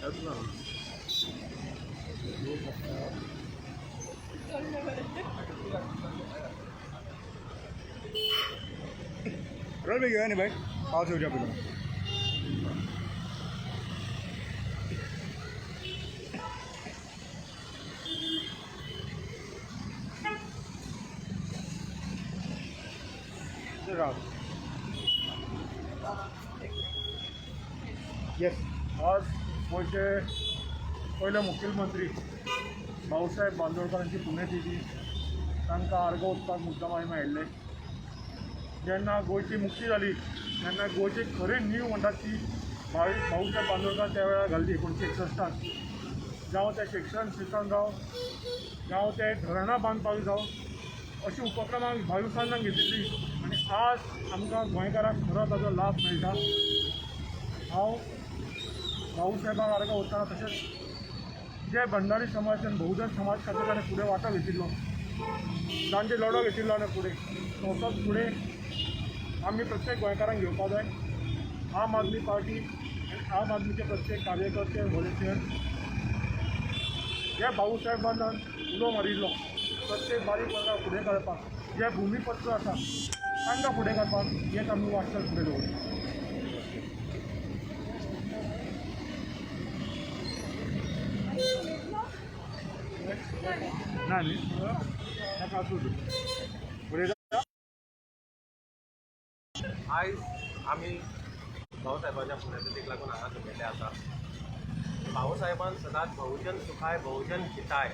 Role भाई घेऊया न्ही भाई पावस येवच्या पयलीं. येस. आज गोंयचे पयले मुखेलमंत्री भाऊसाहेब बांदोडकरांची पुण्यतिथी. तांकां आर्गां ओंपपाक मुद्दम आमी मेळिल्ले. जेन्ना गोंयची मुक्ती जाली तेन्ना गोंयची खरी नीव म्हणटात ती भाऊसाहेब बांदोडकर त्या वेळार घाल्ली 1961. जावं तें शिक्षण सिस्टम जावं, जावं तें धरणां बांदपाक जावं, अशी उपक्रमां भाऊसाहेबान घेतिल्ली आनी आज आमकां गोंयकारांक खरो ताजो लाभ मेळटा. हांव भाऊसाहेबांक आर्गां ओंपतना तशेंच जे भंडारी समाज आनी बहुजन समाज खातीर ताणें फुडें वांटो घेतिल्लो, तांचे लढो घेतिल्लो आनी फुडें तसोच फुडें आमी प्रत्येक गोंयकारांक घेवपाक जाय. आम आदमी पार्टी आनी आम आदमीचे प्रत्येक कार्यकर्ते, व्हॉलंटियर जे भाऊसाहेबान उलो मारिल्लो प्रत्येक बारीक वर्गाक फुडें काडपाक, जे भुमीपत्र आसा तांकां फुडें काडपाक, हेच आमी वाटचाल फुडें दवरता. ना न्ही नाका आसूं तूं उलयता. आयज आमी भाऊसाहेबाच्या पुण्यतिथीक लागून हांगा जमिल्ले आसा. भाऊसाहेबान सदांच बहुजन सुखाय बहुजन हिताय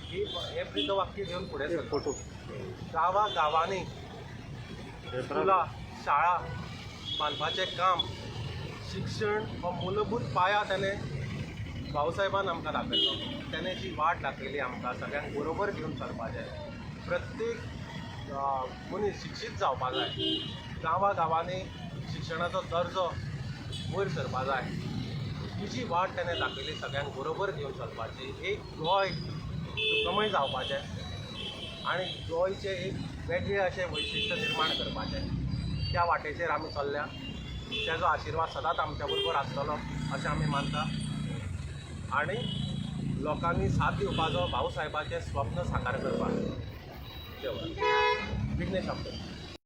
ही हें ब्रीदवाक्य घेवन फुडें सरलो. फोटो. गांवा गांवांनी स्कुलां शाळा बांदपाचें काम, शिक्षण हो मूलभूत पाया ताणें भाऊसाहेबान आमकां दाखयलो. ताणें जी वाट दाखयली आमकां सगळ्यांक बरोबर घेवन चलपाचें, प्रत्येक मनीस शिक्षीत जावपा जाय, गांवा गांवांनी शिक्षणाचो दर्जो वयर सरपा जाय, ही जी वाट ताणें दाखयली सगळ्यांक बरोबर घेवन चलपाची, एक गोंय सुखमय जावपाचें आनी गोंयचें एक वेगळें अशें वैशिश्ट निर्माण करपाचें, त्या वाटेचेर आमी चल्ल्या. ताजो आशिर्वाद सदांच आमच्या बरोबर आसतलो अशें आमी मानता आनी लोकांनी साथ दिवपाचो भाऊसाहेबाचें स्वप्न साकार करपाक. देव विघ्नेश आपटे.